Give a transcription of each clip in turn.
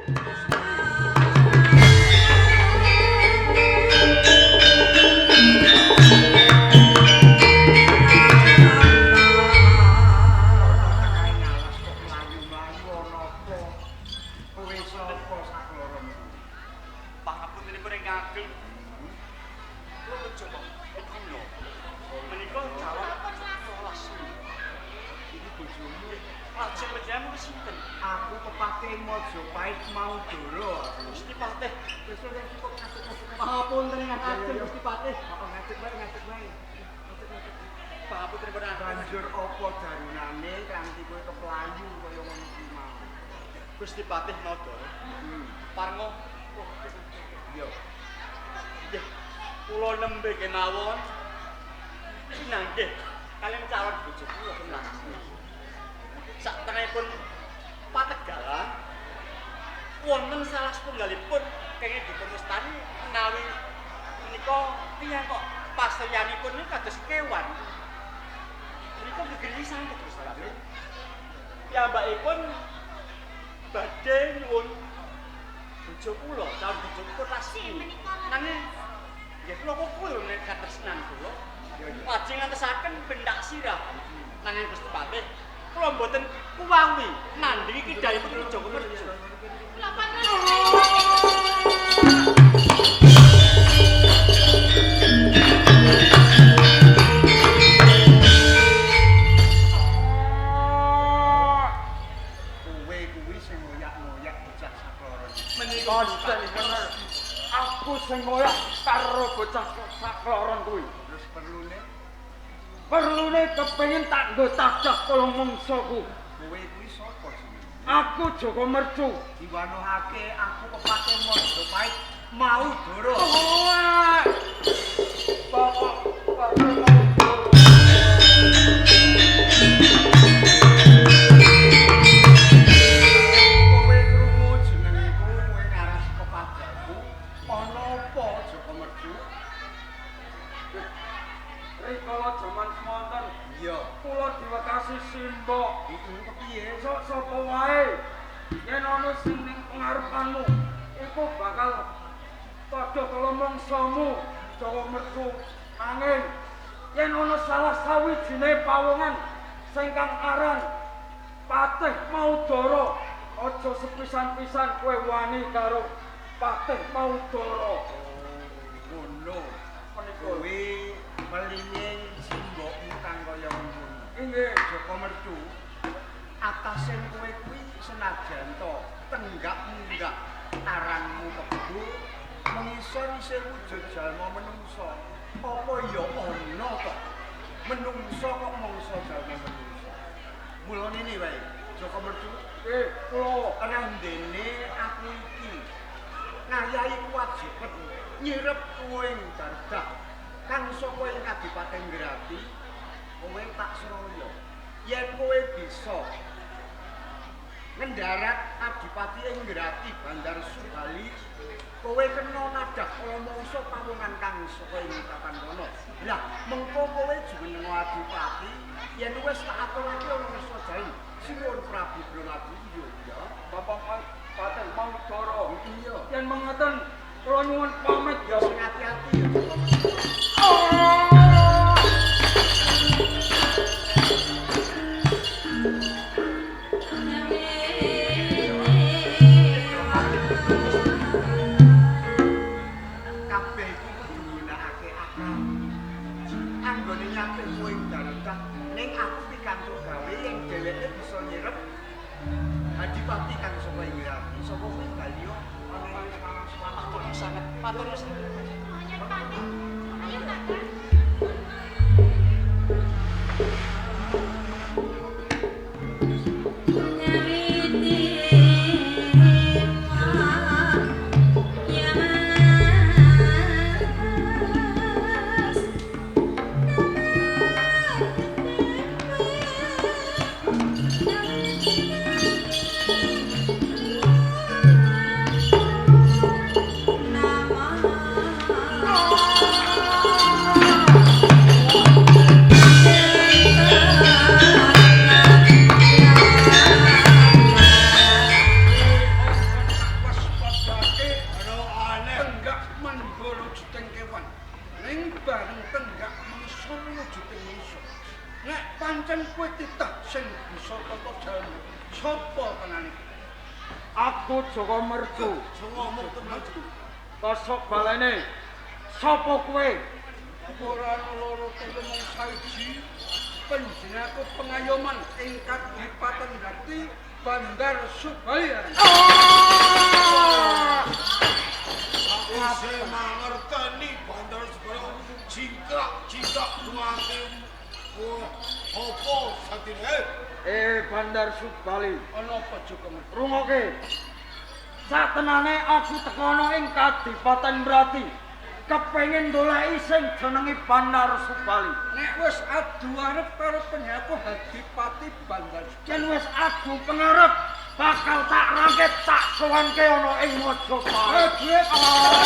Ngalas kok mlayu-mlayu ana apa? Kowe sapa sakloron kuwi? Pangapuntenipun ingkang ageng. Kula coba guna. Menika calon Lasmi. Iki bojomu. Lajeng panjenengan sinten? Aku kepatih Majapahit Maudara. Gusti Patih. Wis wis cukup ngadeg-ngadeg. Pangapunten ingkang ageng Gusti Patih. Heeh, ngadeg wae, ngadeg wae. Ngadeg-ngadeg. Pangapuntenipun ageng. Banjur apa darunane kanthi kowe keplayu kaya ngono kuwi mau? Gusti Patih Maudara. Parenga Iya. Nggih. Kula nembe kemawon pinanggih kaliyan calon bojo kula Lasmi. Saktengahipun pategalan wonten salah setunggalipun kenging dipunwastani menawi menika tiyang kok pasuryanipun niku kados kewan. Menika gegeri sanget Gusti Patih. Piyambakipun badhe nyuwun bojo kula, calon bojo kula Lasmi. Nanging nggih kula kukul nek katresnan kula. Lajeng ngantesaken bendak sirah. Nanging Gusti Patih kula mboten kuwawi nandhingi kidhahipun Joko Mercu. Kula panjenengan Kowe kuwi sing ngoyak-ngoyak bocah sakloron. Menika Aku sing ngoyak karo bocah sakloron kuwi. Terus perlune Perlune kepengin tak nggo tadah kala mangsaku. kowe kuwi sapa jenenge? Aku Joko Mercu. Diwanuhake aku kepatih Majapahit Maudara. Oh, Bapak Bapak Maudara. Kowe krungu jenengku, kowe ngaras kepadaku. Ana apa Joko Mercu? Rikala jaman semonten, Iya. kula diwekasi simbok. Heeh, kepiye? Sok sapa wae yen ana sing ning pengarepanmu iku bakal padha kala mangsamu Jawa Mercu. Nanging yen ana salah sawijine pawongan sing kang aran Patih Maudara, aja sepisan-pisan kowe wani karo Patih Maudara. Ngono. Menika Kowe melinging simbokmu kang kaya ngono. inggih Joko Mercu, atasen kowe kuwi senajan to tenggak munggah aranmu kebo mengisor isih wujud jalma menungsa. Apa ya ana to menungsa kok mangsa jalma menungsa? Mula ngene wae, Joko Mercu, nggih kula randene aku iki ngayahi kewajiban nyirep kowe ing dardah kang saka ing Kadipaten Grati, kowe tak sraya yen kowe bisa ngendarat Adipati ing Grati Bandar Subali, kowe kena nadah kala mangsa pawongan kang saka ing papan kono. Lah mengko kowe jumeneng Adipati yen wis tak aturake ana ngersa dalem Sinuwun Prabu Bronadilya ya. Bapak Patih Maudara. Iya. Yen mengeten kula nyuwun pamit Ya sing ati-ati ya Joko Mercu. Kabeh iku kudu nggunakake akal. Anggone nyapih kowe ing daratah, ning aku pikantuk gawe yen dheweke bisa nyirep Adipati kang saka ing Grati. Sapa kuwi Balio ana ing Semalang-Semalang. Matur sanget, matur nuwun. Hanya pamit. Ayo Kakak. Nama. Aku Joko Mercu. Kosok balene. Sapa kowe? Ora ana loro telu mung saiji. Panjenenganku pengayoman ing Kadipaten Brati Bandar Subali. Sawise mangerteni Bandar Subali jingkrak-jingkrak duwate apa satine? Bandar Subali. Ana apa Joko Mercu? Rungoke. Satenane aku tekono ing Kadipaten Brati. Kepengin goleki sing jenenge Bandar Subali. Nek wis adu arep karo penyaku Hadipati Bandar Subali. Yen wis adu pengarep bakal tak rangket tak sowanke ana ing Majapahit. Bandar Subali.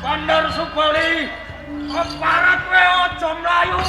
Bandar Subali, keparat kowe aja mlayu.